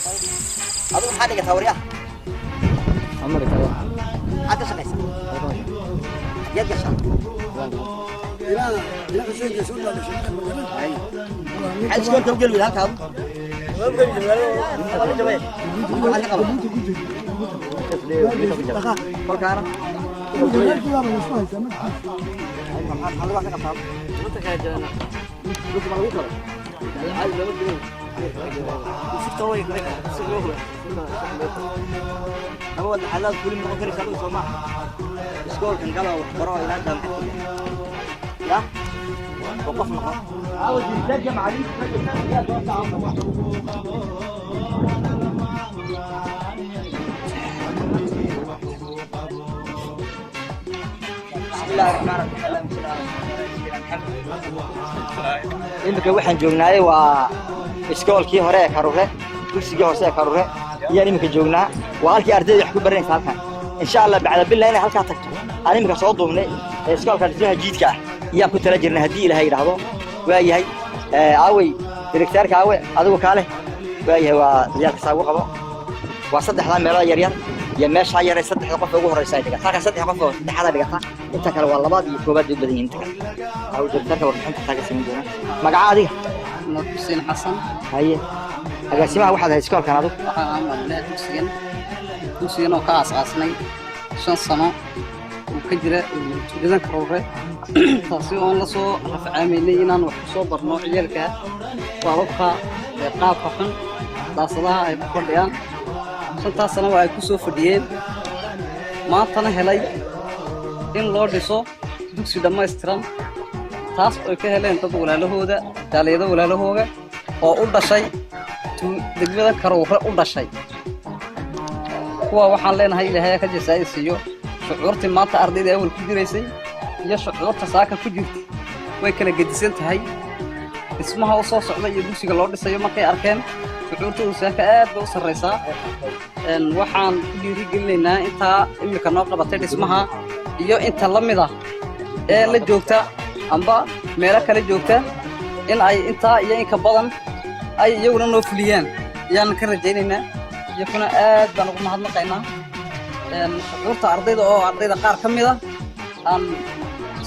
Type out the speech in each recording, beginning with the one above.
Adigu maxaa dhigataa, waryaha? Maxaad ka shaqaysaa? Yaad gashaa? Maxaad iskoolka u geli weyda halka adu? Maxaad ka qabataa kolkaana? Maxaa lagu ka qabtaa? Dhulka ma lagu karo? Laba wada xalaad kuli noqon karaysa adigu, soo maaha? Iskoolkan galo, wax baro, ilaa jaamacad ku ya oo qof noqon. Bismillahi raxmaan raxiim. Allahumma salli ala sayyidina Muhammad. Imika waxaan joognaaye waa iskoolkii hore ee Karure, dugsigii hoose ee Karure ayaan iminka joognaa. Waa halkii ardayda wax ku baranaysa halkan. Insha Allah, bacda billah, inay halkaa tagto aan iminka soo duubnay ee iskoolka dhismaha jiidka ah iyaan ku tala jirnay, haddii Ilaahay yidhaahdo. Waa yahay. Aawey direktaarka? Aawe adigu kaale? Waa yahay, waa ciyaalka saa ugu qabo. Waa saddexdaa meelood yaryar iyo meeshaa yar ee saddexda qof ee ugu horeysa ay dhigata. Halkan saddex qof oo saddexaada dhigata, inta kale waa labaad iyo koobaad bay u badan yihiin inta kale. Aawe direktaarka? Warbixinta taa ka samayn doona. Magaca adiga? Nuur Xuseen Xasan. Haye, agaasimaha waxaad ahayd iskoolkan adigu? Waxaan aan maamulaa dugsigan oo ka aasaasnay 5 sano uu ka jira tuuladan Karoore, taasi oon la soo rafcaamaynay inaan wax ku soo barno ciyaalka baababka ee qaabka xun daasadaha ay ku fadhiyaan. 5-taas sano waa ay ku soo fadhiyeen, maantana helay in loo dhiso dugsi dhammaystiran, taas oy ka heleen dad walaalahooda, jaaliyado walaalahooga oo u dhashay degmada Karuure u dhashay. Kuwa waxaan leenahay Ilaahay ka jasaa'i siiyo. Shucuurtii maanta ardayda awal ku jiraysay iyo shucuurta saaka ku jirta way kala gedisan tahay. Dhismaha u soo socda iyo dugsiga loo dhisayo markay arkeen, shucuurtoodu saaka aad bay u sarraysaa. Waxaan ku dhiirigelinaynaa intaa imika noo qabatay dhismaha iyo inta la mid ah ee la joogta amba meelo kale joogta in ay intaa iyo inka badan ay iyaguna noo fuliyaan ayaan ka rajaynaynaa. Iyakuna aad baan ugu mahadnaqaynaa. Shucuurta ardayda oo ardayda qaar ka mid ah aan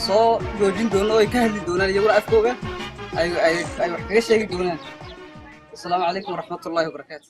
soo joojin doono oo ay ka hadli doonaan, iyaguna afkooga ay wax kaga sheegi doonaan. Asalaamu calaykum waraxmatullaahi wabarakaatu.